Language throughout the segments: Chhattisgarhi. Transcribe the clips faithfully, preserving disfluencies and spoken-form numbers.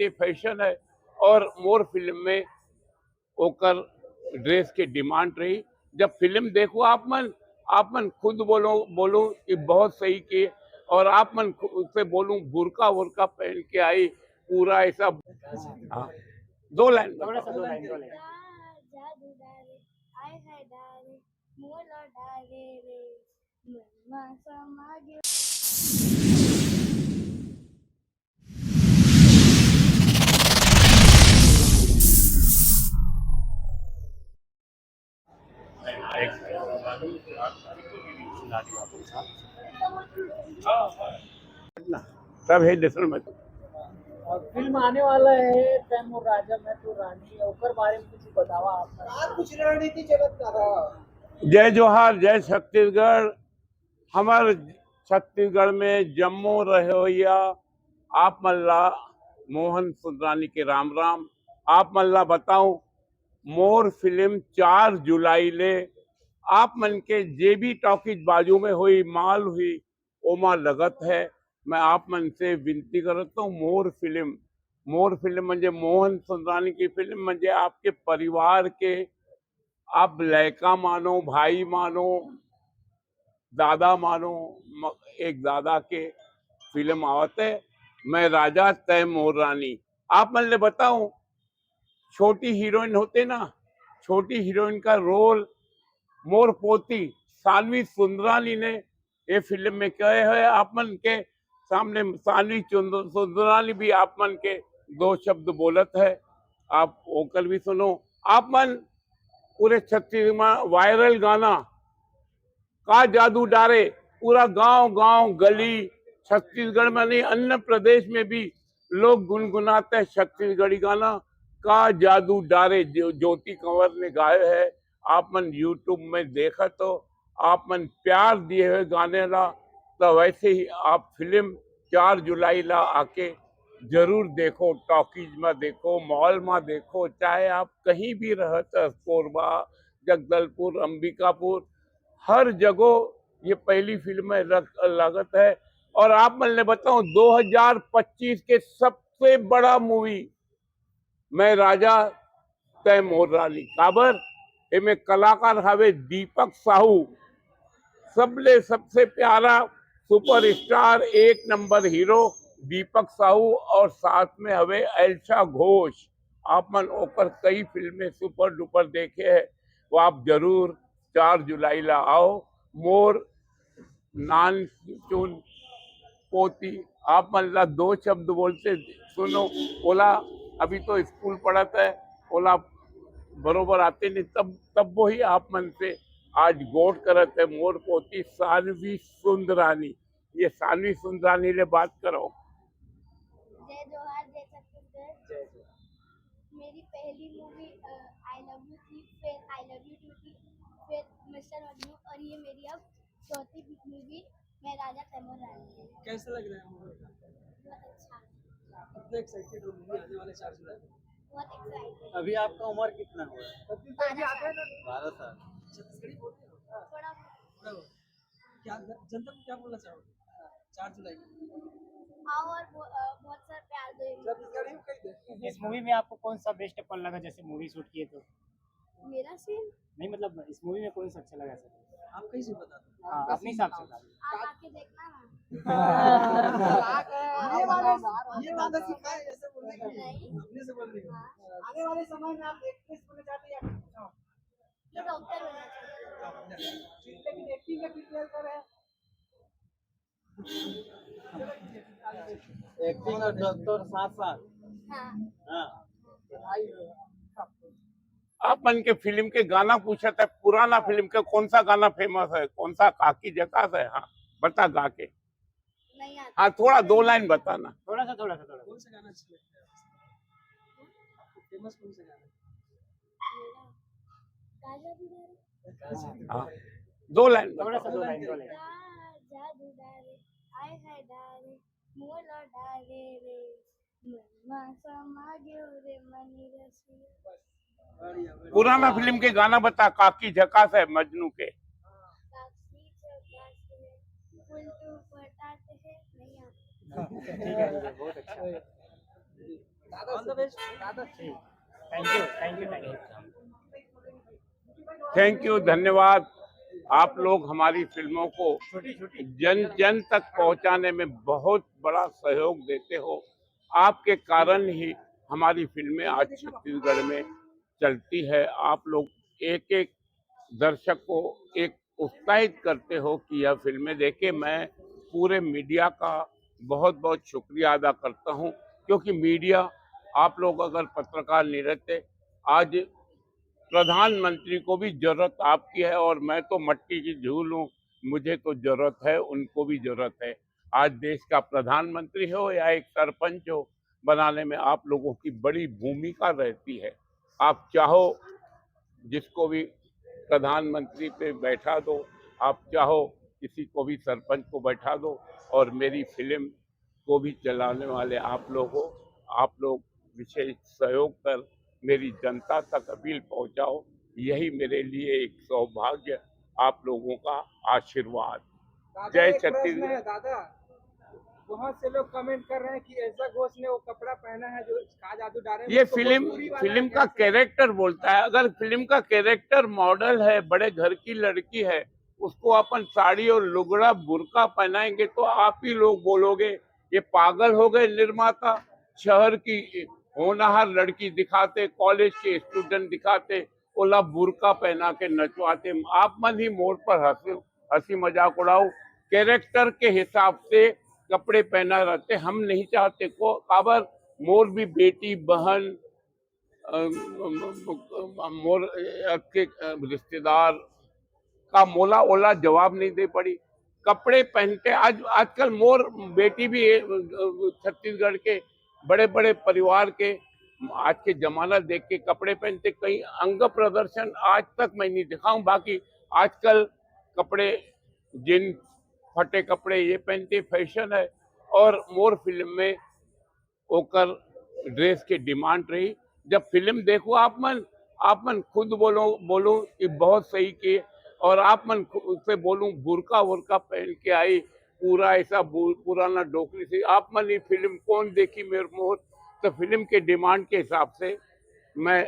इतने फैशन है। और मोर फिल्म में ओकर ड्रेस के डिमांड रही। जब फिल्म देखो आप मन, आप मन खुद बोलो, बोलो कि बहुत सही किए। और आप मन खु-, उससे बोलूं, बुरका वुरका पहन के आई, पूरा ऐसा। हाँ, दो लाइन। थोड़ा सा दो लाइन, दो लाइन। का जादू डारे, आय हाय डारे, मोला डारे रे, मनमा समा गयो। सब हे दसर में। और फिल्म आने वाला है तैमूर राजा मैं तो रानी, ओकर बारे में कुछ बतावा आप। का कुछ रणनीति चलत रहा? जय जोहार, जय छत्तीसगढ़। हमर छत्तीसगढ़ में जम्मो रहोइया आप मन ला मोहन सुंदरानी के राम राम। आप मन ला बताऊं, मोर फिल्म चार जुलाई ले आप मन के जे भी टॉकीज बाजू में हुई, मॉल हुई, ओमा लगत है। मैं आप मन से विनती करत हूँ, मोर फिल्म, मोर फिल्म म्हणजे मोहन सुंदरानी की फिल्म, म्हणजे आपके परिवार के, आप लयका मानो, भाई मानो, दादा मानो, म-, एक दादा के फिल्म आवत है, मैं राजा तय मोर रानी। आप मन ले बताऊं, छोटी हीरोइन होते ना, छोटी हीरोइन का रोल मोर पोती सानवी सुंदरानी ने ये फिल्म में कहे है। आप मन के सामने सानवी चुंद-, सुंदरानी भी आप मन के दो शब्द बोलत है, आप ओकर भी सुनो। आप मन पूरे छत्तीसगढ़ में वायरल गाना का जादू डारे, पूरा गांव गांव, गली, छत्तीसगढ़ में नहीं, अन्य प्रदेश में भी लोग गुनगुनाते हैं छत्तीसगढ़ी गाना का जादू डारे, जो ज्योति कंवर ने गाए है। आप मन YouTube में देखा तो आप मन प्यार दिए हुए गाने ला, तो वैसे ही आप फिल्म चार जुलाई ला आके जरूर देखो, टॉकीज में देखो, मॉल में देखो, चाहे आप कहीं भी रहत, कोरबा, जगदलपुर, अंबिकापुर, हर जगह ये पहली फिल्म है, लग-, लागत है। और आप मन ले बताऊं, दो हज़ार पच्चीस के सबसे बड़ा मूवी मैं राजा तय मोर रानी। काबर? एमे कलाकार हवे दीपक साहू, सबले सबसे प्यारा सुपरस्टार, एक नंबर हीरो दीपक साहू, और साथ में हवे एल्शा घोष। आप मन ओकर कई फिल्में सुपर डुपर देखे हैं, वो आप जरूर चार जुलाई ला आओ। मोर नान चुन पोती, आप मन ला दो शब्द बोलते सुनो। ओला अभी तो स्कूल पढ़त है, ओला बरोबर आते नहीं, तब, तब वही आप मन से आज गोठ करत है मोर पोती सानवी सुंदरानी। ये सानवी सुंदरानी ले बात करो। जय जोहार, जय छत्तीसगढ़। जय जोहार। मेरी पहली मूवी आई लव यू थी, फिर आई लव यू टू थी, फिर मिस्टर मजनू, और ये मेरी अब चौथी मूवी मैं राजा तैमूर रानी है। कैसा लग रहा है मूवी का? बहुत अच्छा। कितना एक्साइटेड हो मूवी आने वाले चार जुलाई में? बहुत एक्साइटेड। अभी आपका उम्र कितना हुआ है? बारह साल। बारह साल। छत्तीसगढ़ी बोलते हो? थोड़ा बहुत। थोड़ा बहुत। क्या ग-, जनता को क्या बोलना चाहोगे चार जुलाई को? आओ और बो-, अ, बहुत सारा प्यार दो। इस मूवी में आपको कौन सा बेस्ट पल लगा, जैसे मूवी शूट किए तो? मेरा सीन? नहीं, मतलब, इस मूवी में कौन सा अच्छा लगा सर? आप कहीं से बता दो। हाँ, अपने हिसाब से बता दो। आप आके देखना ना। ये वाले, ये वाला सीन है, ऐसे बोलने का नहीं। अपने से बोल रही हूँ। हाँ। आने वाले समय में आप एक्ट्रेस बनना चाहते हैं या कुछ और? ये डॉक्टर बनना चाहते हैं। लेकिन एक्टिंग में कितने कर है? एक्टिंग और डॉक्टर साथ साथ। हाँ। हाँ। आप मन के फिल्म के गाना पूछत है, पुराना फिल्म के कौन सा गाना फेमस है, कौन सा काकी झकास है? हाँ, बता गा के। नहीं आता। हाँ, थोड़ा दो लाइन बताना। थोड़ा सा, थोड़ा सा, थोड़ा सा। कौन सा गाना अच्छा लगता है आपको? फेमस कौन सा गाना है? मेरा गाजा भी डारे। हाँ, दो लाइन बताओ। थोड़ा सा, दो लाइन, दो लाइन। का जादू डारे, आय हाय डारे, मोला डारे रे, मनमा समा गयो रे मनी रसिया। पुराना फिल्म के गाना बता, काकी झकास है मजनू के। काकी झकास है, उल्टू पटाते हैं, नहीं आता। ठीक है, ठीक है, बहुत अच्छा। All the best. Thank you, thank you, thank you. Thank you, धन्यवाद। आप लोग हमारी फिल्मों को जन जन तक पहुंचाने में बहुत बड़ा सहयोग देते हो। आपके कारण ही हमारी फिल्में आज छत्तीसगढ़ में चलती है। आप लोग एक एक दर्शक को एक उत्साहित करते हो कि यह फिल्में देखे। मैं पूरे मीडिया का बहुत बहुत शुक्रिया अदा करता हूं, क्योंकि मीडिया, आप लोग अगर पत्रकार नहीं रहते, आज प्रधानमंत्री को भी जरूरत आपकी है। और मैं तो मट्टी की धूल हूँ, मुझे तो जरूरत है, उनको भी जरूरत है। आज देश का प्रधानमंत्री हो या एक सरपंच हो, बनाने में आप लोगों की बड़ी भूमिका रहती है। आप चाहो जिसको भी प्रधानमंत्री पे बैठा दो, आप चाहो किसी को भी सरपंच को बैठा दो, और मेरी फिल्म को भी चलाने वाले आप लोग हो। आप लोग विशेष सहयोग कर मेरी जनता तक अपील पहुंचाओ, यही मेरे लिए एक सौभाग्य, आप लोगों का आशीर्वाद। दादा, जय एक प्रश्न छत्तीसगढ़। है दादा, बहुत से लोग कमेंट कर रहे हैं कि एल्सा घोष ने वो कपड़ा पहना है जो का जादू डाले, ये उसको फिल्म भोजपुरी वाला फिल्म का कैसे? कैरेक्टर बोलता है। अगर फिल्म का कैरेक्टर मॉडल है, बड़े घर की लड़की है, उसको अपन साड़ी और लुगड़ा बुर्का पहनाएंगे तो आप ही लोग बोलोगे, ये पागल हो गए निर्माता। शहर की होनहार लड़की दिखाते, कॉलेज के स्टूडेंट दिखाते, ओला बुर्का पहना के नचवाते। आप मन ही मोर पर हंसी हंसी मजाक उड़ाओ। कैरेक्टर के हिसाब से कपड़े पहना रहते, हम नहीं चाहते को। काबर मोर भी बेटी, बहन, अ, मोर, अ, के, अ, रिश्तेदार का मोला ओला जवाब नहीं दे पड़ी। कपड़े पहनते आज, आजकल मोर बेटी भी, अ, छत्तीसगढ़ के बड़े बड़े परिवार के, आज के जमाना देख के कपड़े पहनते। कहीं अंग प्रदर्शन आज तक मैं नहीं देखा हूँ। बाकी आजकल कपड़े, जींस, फटे कपड़े ये पहनते, फैशन है। और मोर फिल्म में ओकर ड्रेस के डिमांड रही। जब फिल्म देखो आप मन, आप मन खुद बोलो, बोलो कि बहुत सही किए। और आप मन खु-, उससे बोलूं, बुर्का वुर्का पहन के आई, पूरा ऐसा बु-, पुराना डोकरी से। आप मन ये फिल्म कौन देखी मेरे मोर? तो फिल्म के डिमांड के हिसाब से मैं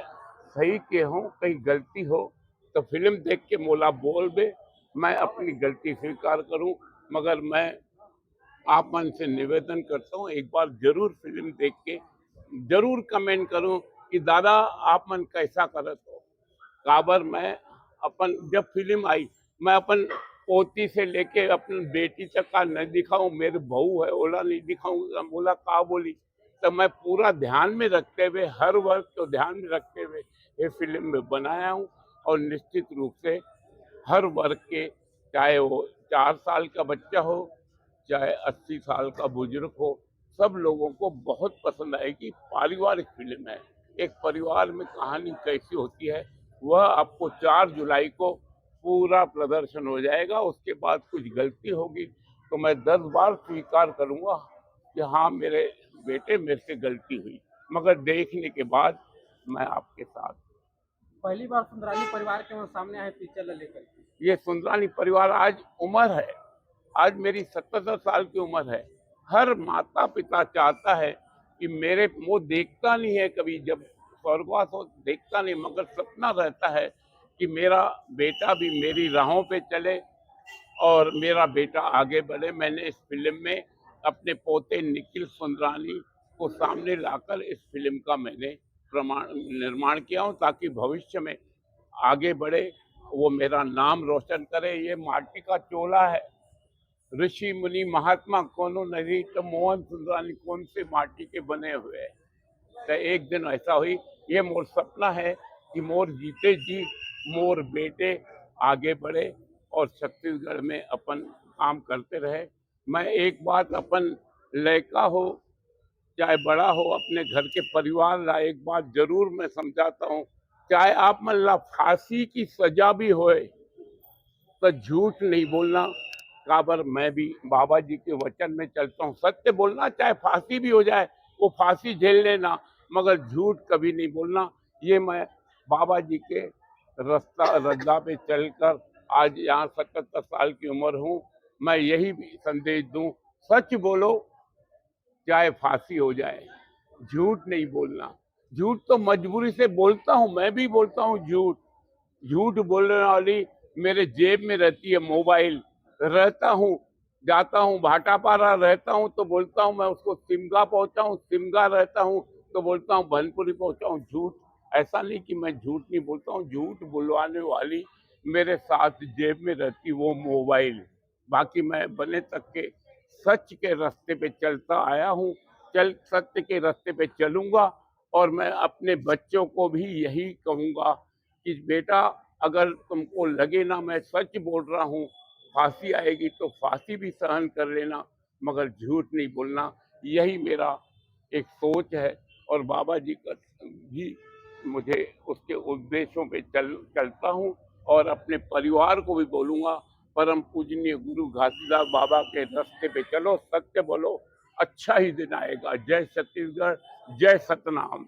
सही के हूँ, कहीं गलती हो तो फिल्म देख के मोला बोल दे, मैं अपनी गलती स्वीकार करूँ। मगर मैं आप मन से निवेदन करता हूँ, एक बार जरूर फिल्म देख के जरूर कमेंट करूँ कि दादा, आप मन कैसा करत हो। काबर मैं अपन, जब फिल्म आई, मैं अपन पोती से लेके अपन बेटी तक का नहीं दिखाऊं, मेरे बहू है ओला नहीं दिखाऊं, बोला का बोली, तो मैं पूरा ध्यान में रखते हुए, हर वर्ग को ध्यान में रखते हुए ये फिल्म में बनाया हूँ। और निश्चित रूप से हर वर्ग के, चाहे वो चार साल का बच्चा हो, चाहे अस्सी साल का बुजुर्ग हो, सब लोगों को बहुत पसंद आएगी। पारिवारिक फिल्म है, एक परिवार में कहानी कैसी होती है, वह आपको चार जुलाई को पूरा प्रदर्शन हो जाएगा। उसके बाद कुछ गलती होगी तो मैं दस बार स्वीकार करूंगा कि हाँ, मेरे बेटे, मेरे से गलती हुई, मगर देखने के बाद मैं आपके साथ। पहली बार सुंदरानी परिवार के वहाँ सामने आए पिक्चर ला लेकर। ये सुंदरानी परिवार आज उम्र है, आज मेरी सतहत्तर साल की उम्र है। हर माता पिता चाहता है कि मेरे, वो देखता नहीं है कभी, जब स्वर्गवास हो देखता नहीं, मगर सपना रहता है कि मेरा बेटा भी मेरी राहों पे चले और मेरा बेटा आगे बढ़े। मैंने इस फिल्म में अपने पोते निखिल सुंदरानी को सामने लाकर इस फिल्म का मैंने प्रमाण, निर्माण किया हूँ, ताकि भविष्य में आगे बढ़े, वो मेरा नाम रोशन करे। ये माटी का चोला है, ऋषि मुनि महात्मा कोनो नहीं तो मोहन सुंदरानी कौन से माटी के बने हुए हैं। तो एक दिन ऐसा हुई, ये मोर सपना है कि मोर जीते जी मोर बेटे आगे बढ़े और छत्तीसगढ़ में अपन काम करते रहे। मैं एक बात अपन लड़का हो चाहे बड़ा हो, अपने घर के परिवार ला एक बात जरूर मैं समझाता हूँ, चाहे आप मन ला फांसी की सजा भी होए तो झूठ नहीं बोलना। काबर मैं भी बाबा जी के वचन में चलता हूँ, सत्य बोलना, चाहे फांसी भी हो जाए वो फांसी झेल लेना, मगर झूठ कभी नहीं बोलना। ये मैं बाबा जी के रास्ता, रद्दा पे चलकर आज यहाँ सतहत्तर साल की उम्र हूँ। मैं यही भी संदेश दूँ, सच बोलो, चाहे फांसी हो जाए। झूठ नहीं बोलना। झूठ तो मजबूरी से बोलता हूँ, मैं भी बोलता हूँ झूठ। झूठ बोलने वाली मेरे जेब में रहती है मोबाइल, रहता हूँ, जाता हूँ भाटापारा, रहता हूँ तो बोलता हूँ मैं उसको सिमगा पहुँचा हूँ, सिमगा रहता हूँ तो बोलता हूँ भनपुरी पहुँचा हूँ। झूठ, ऐसा नहीं कि मैं झूठ नहीं बोलता हूँ। झूठ बुलवाने वाली मेरे साथ जेब में रहती वो मोबाइल। बाकी मैं बने तक के सच के रास्ते पे चलता आया हूँ, चल सत्य के रास्ते पे चलूंगा। और मैं अपने बच्चों को भी यही कहूँगा कि बेटा, अगर तुमको लगे ना मैं सच बोल रहा हूँ, फांसी आएगी तो फांसी भी सहन कर लेना, मगर झूठ नहीं बोलना। यही मेरा एक सोच है और बाबा जी का भी मुझे उसके उद्देश्यों पे चल चलता हूँ। और अपने परिवार को भी बोलूँगा, परम पूजनीय गुरु घासीदास बाबा के रास्ते पे चलो, सत्य बोलो, अच्छा ही दिन आएगा। जय छत्तीसगढ़, जय सतनाम।